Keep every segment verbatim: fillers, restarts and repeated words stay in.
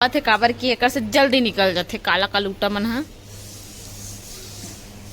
बात हे, काबर कि एकर से जल्दी निकल जाथे काला कलूटा मन ह।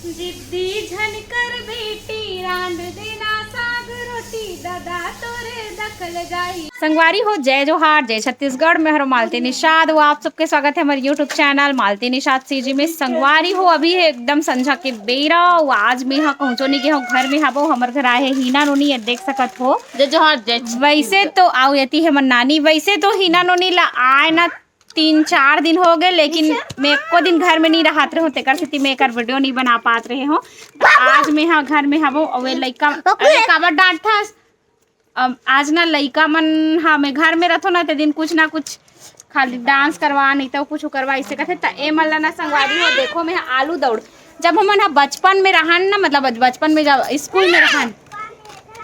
जिद्दी झन कर बेटी, रांध देना साग रोटी, ददा तोरे दखल जाही। संगवारी हो, जय जोहार, जय छत्तीसगढ़। मैं हरो मालती निषाद, वो आप सबके स्वागत है हमारे YouTube channel Malti Nishad CG में। संगवारी हो, अभी है एकदम संझा के बेरा, वो आज मैं हा पहुँचो नहीं गए हो, घर में हबो, हमर घर आए है हीना नोनी, ये देख सकत हो। जय जोहार, जय छत्तीसगढ़। वैसे तो आओ, यती है हमर नानी। वैसे तो हीना नोनी ला आए ना तीन चार दिन हो गए, लेकिन मैं एको दिन घर में नहीं रहत रहे हूँ, तेकर सेती मैं एकर वीडियो नहीं बना पात रहे हूँ। आज मैं हा घर में हबो, अउ ये लइका, अरे काबर डांटथस? अब आज ना लइका मन हा, मैं घर में रहथो ना, ते दिन कुछ ना कुछ खाली डांस करवा, नहीं तो कुछ करवा, इसे कथे। त ए मन ला ना संगवारी हो, देखो मैं हा आलू दौड़, जब हमन हा बचपन में रहन ना, मतलब बचपन में जब स्कूल में रहन,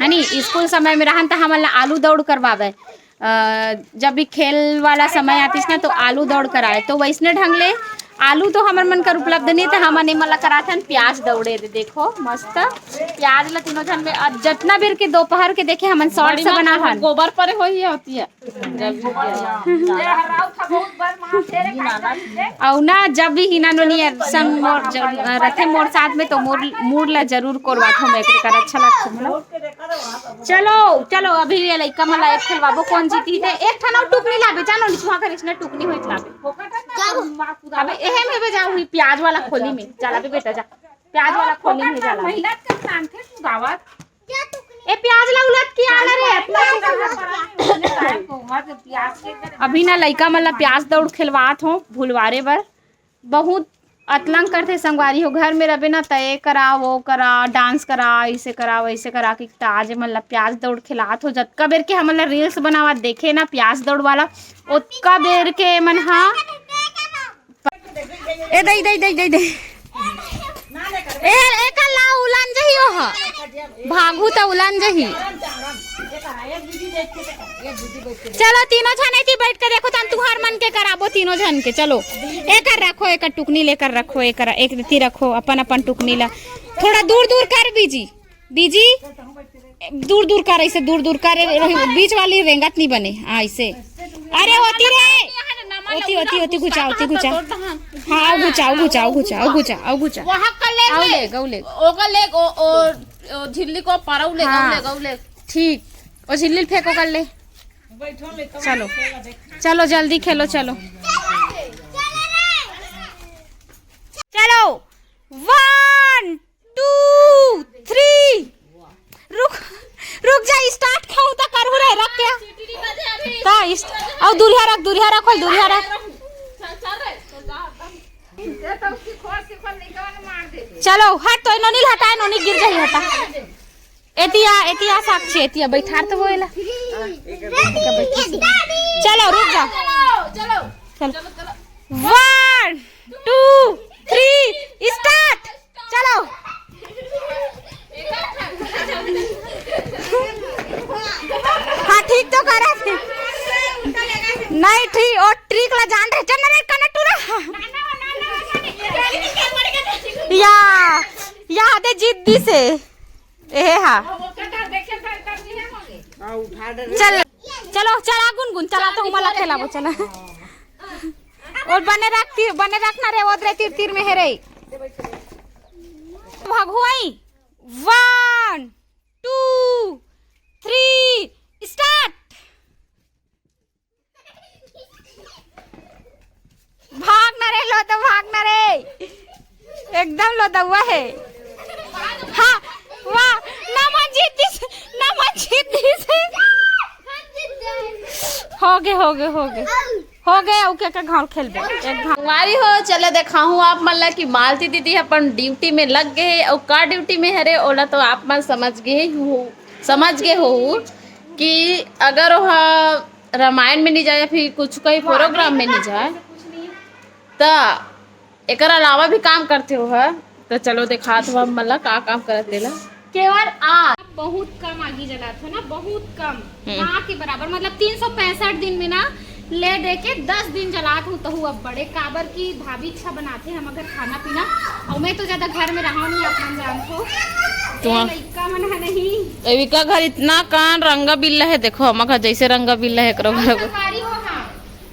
है नी, स्कूल समय में रहन, त हमन ला आलू दौड़ करवावे। अ, जब भी खेल वाला समय आतिस ना, तो आलू दौड़ कराए। तो वैसने ढंग ले आलू तो हमर मन कर उपलब्ध नहीं, तो हमन एमन ला कराथन प्याज दौड़े दे। देखो मस्त प्याज ला तीनों झन में, अब जतना बेर के दोपहर के देखे हमन शॉर्ट से बना हन। गोबर परे होई होती है। अउ ना, जब भी हीना नोनी संग मोर ज-, रथे मोर साथ में, तो मोर मूड ला जरूर कोरवाथो मैं, एकर अच्छा लगथे मोला। चलो, चलो, अभी ये लइका मन ला एक खेलवाबो, कौन जीती ते। एक ठन अउ टुकनी लाबे, जानो निचुआ कर इसने टुकनी होई लाबे। अबे एहे में बे जाओ हुई प्याज वाला खोली में। चला बे बेटा जा। प्याज वाला खोली में जाला। महिला के नाम थे तू गावत। ए प्याज ला उलट के आना रे। अभी ना लइका मन ला प्याज दौड़ खेलवात हो भुलवारे बर। बहुत अतलंग करथे संगवारी हो, घर में रबे ना, त ए करा, वो करा, डांस करा, इसे करा, वैसे करा, कि त आज मन ला प्याज दौड़ खिलात हो। जतका बेर के हमन ला रील्स बनावा देखे ना प्याज दौड़ वाला, ओतका बेर के मन हा। ए दई, दई, दई, दई, दई। ए, एकर ला उलन जही ओह। भागू त उलन जही। चलो, तीनों झन एती बैठ के देखो, तन तुहार मन के कराबो तीनों झन के। चलो, एकर रखो, एकर टुकनी लेकर रखो, एकर एक ती रखो, अपन अपन टुकनी ला थोड़ा दूर दूर कर बीजी, बीजी, दूर दूर कर, ऐसे दूर दूर कर, बीच वाली रेंगत नहीं बने, हाँ, ऐसे। अरे होती रे, होती, होती, होती, घुचा, होती घुचा। हाँ, आओ घुचा, आओ घुचा, आओ घुचा, आओ घुचा, आओ घुचा। वहाँ कर ले, आओ ले। ले, गौ ले। ओकर ले, ओ, ओ, ओ, झिल्ली को पारौ ले, हाँ। गौ ले, गौ ले। ठीक, ओ झिल्ली फेंको कर ले। चलो, चलो जल्दी खेलो, चलो। चलो, वन, टू, थ्री। रुक, रुक जा, स्टार्ट खाऊ त करहु रे, रख के। का इस्ट-, अउ दूरिहा रख, दूरिहा रख, खोल, दूरिहा रख। चलो, हट तो, नोनी हटाए, नोनी गिर जाई, हटा। एतिया, एतिया साक्षी, एतिया बैठार तो होएला। चलो, रुक जा। चलो। वन, टू, थ्री, स्टार्ट। चलो। हाँ, ठीक तो करा थे। नहीं, ठीक, और ट्रिक ला जान रहे। चल ना रे, कने टूरा। या, या दे जिद्दी से। ए हा। चल, चलो, चला गुनगुन, चला तो हमला खेलाबो, चला। और बने रख, तीर, बने रखना रे, ओदरे तीर, तीर में है रे। भगुआई, वन, टू, थ्री, स्टार्ट। भाग ना रे, लोदो, भाग ना रे। एकदम लोदौआ है। हाँ, वाह, नमन जीत दिस, नमन जीत दिस। हो गे, हो गे, हो गे। हो गे, ओके के घाव खेलबे। एक घाव। संगवारी हो, चलो देखाहूँ आप मन ला कि मालती दीदी अपन ड्यूटी में लग गे हे, अउ का ड्यूटी में हरे, ओला तो आप मन समझ गे हो, समझ गे हो कि अगर ओह रामायण में नहीं जाए या फिर कुछ कोई प्रोग्राम में नहीं जाए, त एकर अलावा भी काम करथे ओह। त चलो देखात हो हम मन ला का काम करत तेला। केवल आ बहुत कम आगी जलात हो ना, बहुत कम, हम्म। ना के बराबर, मतलब तीन सौ पैंसठ दिन में ना ले दे के दस दिन जलात हूँ, तहु अब बड़े काबर की भाभी अच्छा बनाथे हमर घर खाना पीना, और मैं तो ज्यादा घर में रहा नहीं, आप मन जानत हो। तो ए लइका मन है नहीं। एविका घर इतना कान रंगा बिल्ला है, देखो हमर घर जैसे रंगा बिल्ला है, एकरो घर। संगवारी हो, हाँ,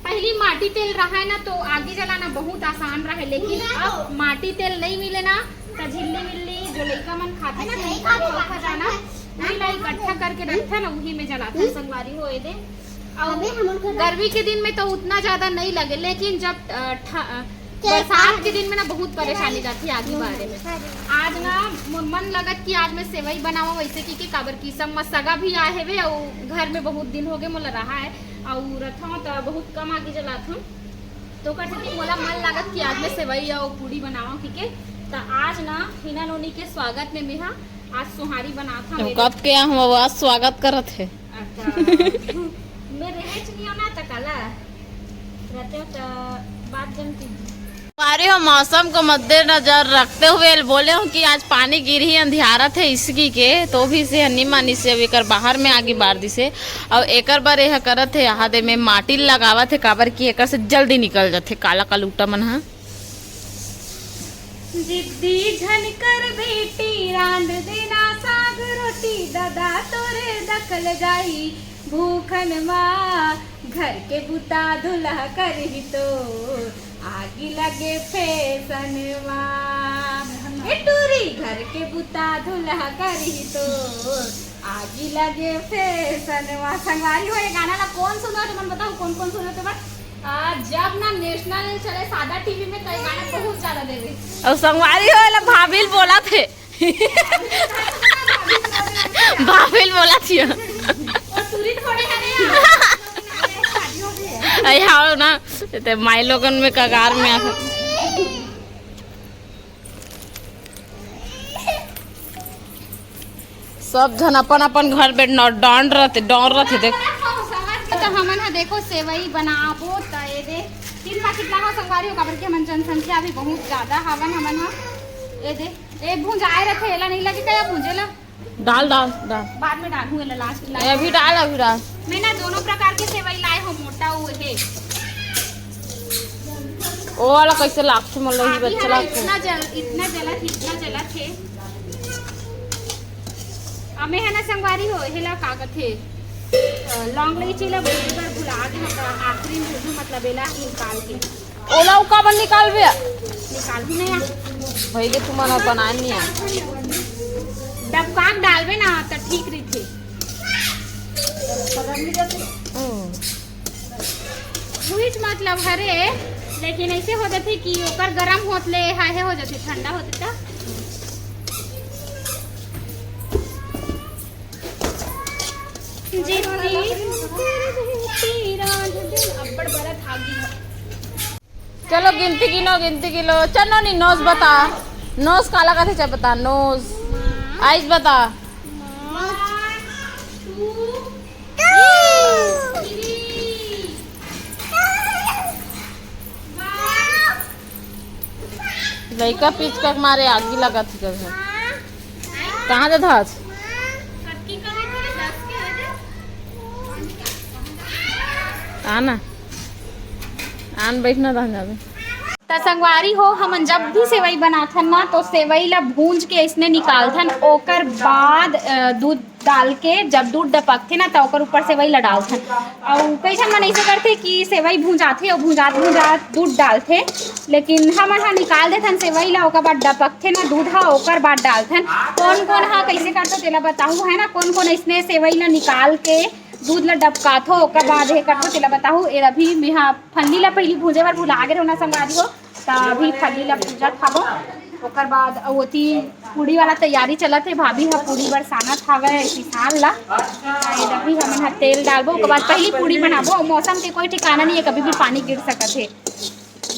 पहली माटी माटी तेल रहे ना, तो आगी जलाना बहुत आसान रहे, लेकिन अब माटी तेल नहीं मिले ना, तो झिल्ली मिल्ली जो लइका मन खाथे ना, नहीं खाथे, खा जाना, वही ला इकट्ठा करके रखथे ना, वही में जलाथे। संगवारी हो, ये दे। और गर्मी के दिन में तो उतना ज्यादा नहीं लगे, लेकिन जब, अ, ठा-, अ, बरसात के दिन में ना बहुत परेशानी जाती है आगी बारे में। आज ना मोर मन लगत कि आज मैं सेवई बनावा, वैसे कि, कि काबर कि संग म सगा भी आए हेवे, और घर में बहुत दिन हो गए मोला रहा है, और रथों तो बहुत कम आगी जलात हूँ, तो कर सकती मोला मन लागत कि आज मैं सेवई और पूड़ी बनावा, ठीक है। तो आज ना हिना नोनी के स्वागत में मेहा आज सोहारी बनात हूँ। कब के हम आज स्वागत करत है। अच्छा। मैं रहे नहीं ना, त काला रहते हो, त बात जन की। हमारे हो मौसम को मद्देनजर रखते हुए बोले हो कि आज पानी गिरही, अंधियारत है इसकी के, तो भी से हन्नी मानी से अब एकर बाहर में आगी बार दिसे। और एकर बर यह करत है, यहाँ दे में माटी लगावत है, काबर कि एकर से जल्दी निकल जाथे काला कलूटा मन ह। जिद्दी झन कर बेटी, रांध देना साग रोटी, ददा तोरे दकल जाई भूखन मा। घर के बुता दुल्हा करही तो आगी लगे फैशन मा। ए टूरी, घर के बुता दुल्हा करही तो आगी लगे फैशन मा। संगवारी हो, ये गाना ला कौन सुनो, तुमन बताओ कौन कौन सुनो। तो बस, आ, जब ना नेशनल चले सादा टीवी में, तो ये गाना बहुत ज्यादा देवे। और संगवारी हो, एला भाभी ल बोला थे। भाभी ल बोला थिया। और टूरी थोड़े हरे यार। अरे हाँ ना, ते माई लोगन में कगार में आ। सब झन अपन अपन घर में डॉन रहते, डॉन रहते। देख, तो हमन ह देखो सेवई बनाबो, त ये दे तीन पैकेट लाओ संगवारी हो, काबर के हमन जनसंख्या भी बहुत ज्यादा हवन। हमन ह ये दे, ए भुंजाए रखे, एला नहीं लगे कया भुंजे ला? डाल, डाल, डाल। बाद में डालूं, एला लास्ट में ए, अभी डाल, अभी डाल। मैं ना दोनों प्रकार के सेवई लाए हो, मोटा वो है। ओ वाला कैसे लागथे, मतलब, ही अभी अच्छा हला लागथे। इतना जल, इतना जलत, इतना जलत है। अमे है ना संगवारी हो, हेला का कथे, अ, लौंग इलायची ला बोले बर भुला गे, मतलब, आखिरी में भूजू, मतलब, एला निकाल के। ओला उ काबर निकालबे? निकालहूं ना यार। भई गे, तुमन ह बनाए नहीं आ। डबका के डालबे ना, त ठीक रहिथे। हम्म। उहीच मतलब हरे, लेकिन ऐसे हो जाथे कि ओकर गरम होत ले हाहे हो जाथे, ठंडा होथे त। जितनी तेरी रांध दिन अब्बड़ बड़ा धागी है। चलो गिनती गिनो, गिनती गिनो। चल नोनी, नोज बता। नोज काला कथे, चल बता, नोज। आइज बता। लइका पिचका के मारे आगी लगत ही कभी। कहाँ जात हस? आना। आन, बैठना तहन जाबे। त संगवारी हो, हमन जब भी सेवई बनाथन ना, तो सेवई ला भूंज के अइसने निकालथन, ओकर बाद, अ, दूध डाल के जब दूध डपकथे ना, त ओकर ऊपर सेवई ला डालथन। अउ कई झन मन अइसे करथे कि सेवई भूंजाथे अउ भूंजात भूंजात दूध डालथे, लेकिन हमन ह निकाल देथन सेवई ला, ओकर बाद डपकथे ना दूध ह, ओकर बाद डालथन। कोन कोन ह कइसे करथे तेला बताहू, है ना, कोन कोन अइसने सेवई ला निकाल के दूध ला डबकाथो, ओकर बाद हे करथो, तेला बताहू। ए अभी मेहा फल्ली ला पहिली भूंजे बर भुला गे रहो ना संगवारी हो, त अभी फल्ली ला भूंजत हावो। ओकर बाद अउ ओती पूड़ी वाला तैयारी चलत हे, भाभी ह पूड़ी बर सानत हावय पिसान ला। त ए अभी हमन ह तेल डालबो, ओकर बाद पहिली पूड़ी बनाबो। मौसम के कोई ठिकाना नहीं है, कभी भी पानी गिर सकत हे।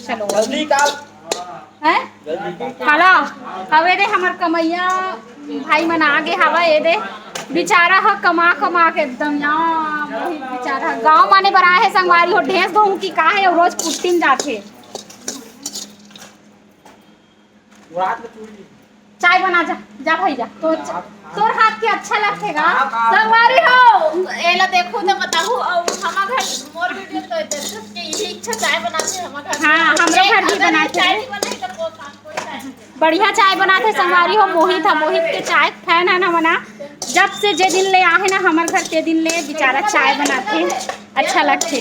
चलो। हैं? काला, हवे दे हमर कमैया भाई मन आ गे हवा, ए दे। बेचारा ह कमा कमा के एकदम यार, वही बेचारा गाँव माने बर आए हे संगवारी हो, ढेंस धोऊ की का है, रोज कुट्टिन जाथे। चाय बना जा, जा भाई जा। तो च-, तोर हाथ के अच्छा लगथे गा। संगवारी हो, एला देखो तो बताहू, अउ हमर घर मोर वीडियो तो देखो कि यही इच्छा चाय बनाथे हमर घर। हाँ, हमरो घर भी बनाथे। चाय नहीं बनाई तो कोई काम, कोई चाय नहीं। बढ़िया चाय बनाथे संगवारी हो मोहित ह, मोहित के चाय फैन है ना मना। जब से जे दिन ले आहे ना हमर घर, ते दिन ले बेचारा चाय बनाथे, अच्छा लगथे।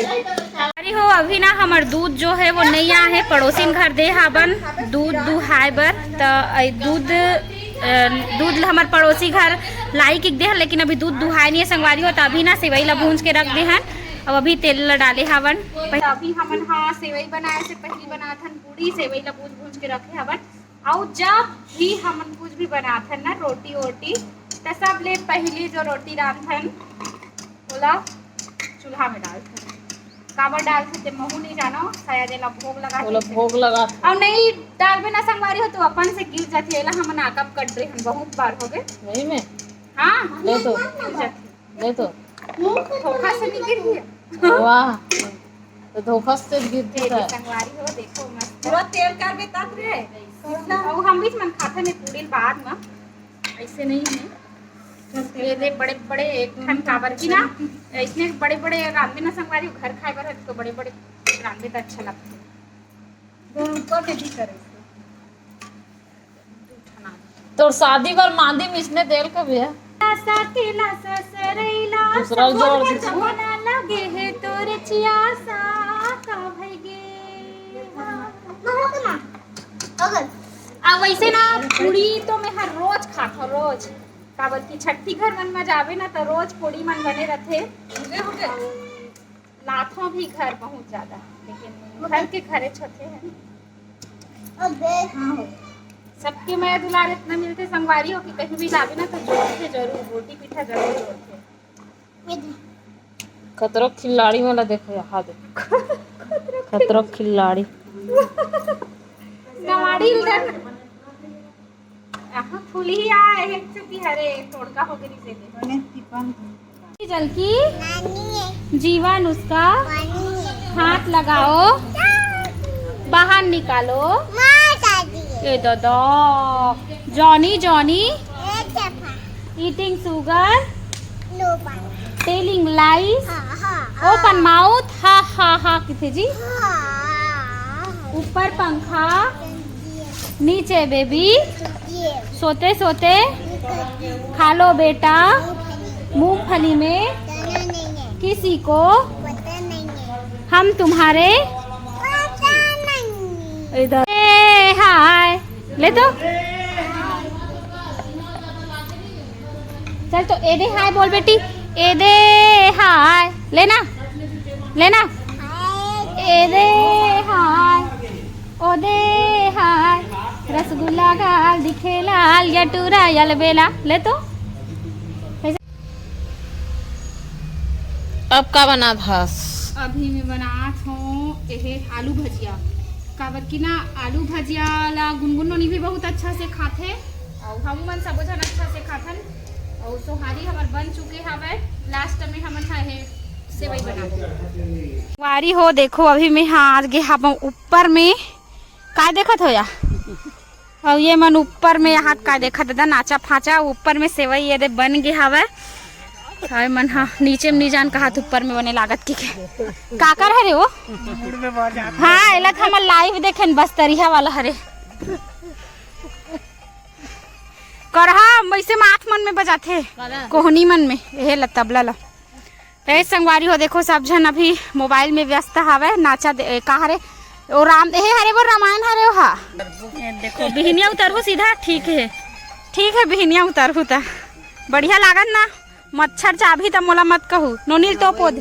अरे हो, अभी ना हमर दूध जो है वो नइ आए हे, पड़ोसिन घर दे हावन दूध दुहाए बर। त अई दूध, अ, दूध ल हमर पड़ोसी घर लाई के दे हन, लेकिन अभी दूध दुहाए नइ हे संगवारी हो। त अभी ना सेवई ला भूंज के रख दे हन, अब अभी तेल ला डाले हावन। त अभी हमन हा सेवई बनाए से पहिली बनाथन पूड़ी। सेवई ला भूंज भूंज के रखे हावन। अउ जब भी हमन कुछ भी बनाथन ना, रोटी वोटी, त सबले पहिली जो रोटी रांधथन, ओला चूल्हा में डालथन। काबर डालथे ते महू नइ जानव, शायद एला भोग लगा ओला देथे। भोग लगा। अउ नइ डालबे ना संगवारी हो, तो अपन से गिर जाथे। एला हमन आकब कर दे हन, बहुत बार हो गए। सही में? हाँ, ले तो। गिर जाथे। ले तो। धोखा से नइ गिरही। वाह, तो धोखा से गिर ये जाता है। संगवारी हो, देखो मस्त। पूरा तेल करबे तब रे। अउ हम बीच मन खाथे ने पूड़ी बाद में, ऐसे नहीं है। ये दे बड़े बड़े एक ठन, काबर की ना, इतने बड़े बड़े रांधे ना संगवारी, घर खाए बर है तो बड़े बड़े रांधे तो अच्छा लगथे। ऊपर में भी करे। तोर शादी बर मांदी मिसने तेल का भी है। लासा के लासा सरैला, दूसरा जोड़ दे। जमाना लगे है तोरे चियासा, का भई गे। आ वैसे ना पूड़ी तो मैं हर रोज खाथो, रोज। काबर की छट्ठी घर मन में जाबे ना तो रोज पूड़ी मन बने रथे। लाथों भी घर बहुत ज्यादा, लेकिन घर के घरे छोटे हैं। अबे। हाँ हो। सबके मया दुलार इतना मिलथे संगवारी हो कि कहीं भी जाबे ना तो जोड़थे जरूर, रोटी पीठा जरूर जोड़थे। ये दे। खतरो खिलाड़ी वाला देखो, यहाँ देखो। खतरो खिलाड़ी। नवाड़ी उधर। आहा, फूल ही आए, एक चुकी हरे, थोड़का हो गई से दे। जल की नानी है। जीवन उसका पानी है। हाथ लगाओ, बाहर निकालो। माँ दादी है। ए दादा, जॉनी, जॉनी। ए चपा। Eating sugar। नो पानी। Telling lies। हाँ, हाँ, हाँ। Open mouth। हा, हा, हा, किथे जी? हाँ। ऊपर पंखा। नीचे बेबी, सोते सोते खा लो बेटा, मूंगफली में किसी को हम तुम्हारे इधर। ए हाय, ले तो। चल तो ए दे हाय बोल बेटी, ए दे हाय, लेना, लेना। ए दे हाय, ओ दे हाय, रसगुल्ला गाल दिखे लाल, या टूरा या लबेला। ले तो। अब का बनात हस? अभी मैं बनात हूँ एहे आलू भजिया। काबर कि ना, आलू भजिया ला गुनगुन नोनी भी बहुत अच्छा से खाथे, अउ हम मन सबो झन अच्छा से खाथन। अउ सोहारी हमर बन चुके हवय, last में हमन हा हे सेवई बनाबो। वारी हो, देखो, अभी मैं हा आज गे हावं ऊपर में। काय देखत हो या? अउ ये मन ऊपर में हाथ काय देखत दादा, नाचा फाचा ऊपर में सेवई ये दे बन गे हवय। हाय मन हा नीचे में नी जान कहात ऊपर में बने लागत कि के। काकर हरे वो? हाँ, एला तो हमर live देखेन बस्तरिया वाला हरे। करहा वैसे माथ मन में बजाथे। कोहनी मन में, एहे ला तबला ला। ए संगवारी हो, देखो सब झन अभी mobile में व्यस्त हावय। नाचा दे, ए, का हरे? ओ राम, ए हरे वो रामायण हरे ओहा। ये देखो बिहनिया उतरहू सीधा, ठीक है। ठीक है, बिहनिया उतरहू त बढ़िया लागत ना। मच्छर चाबही त मोला मत कहू। नोनील तो पोद।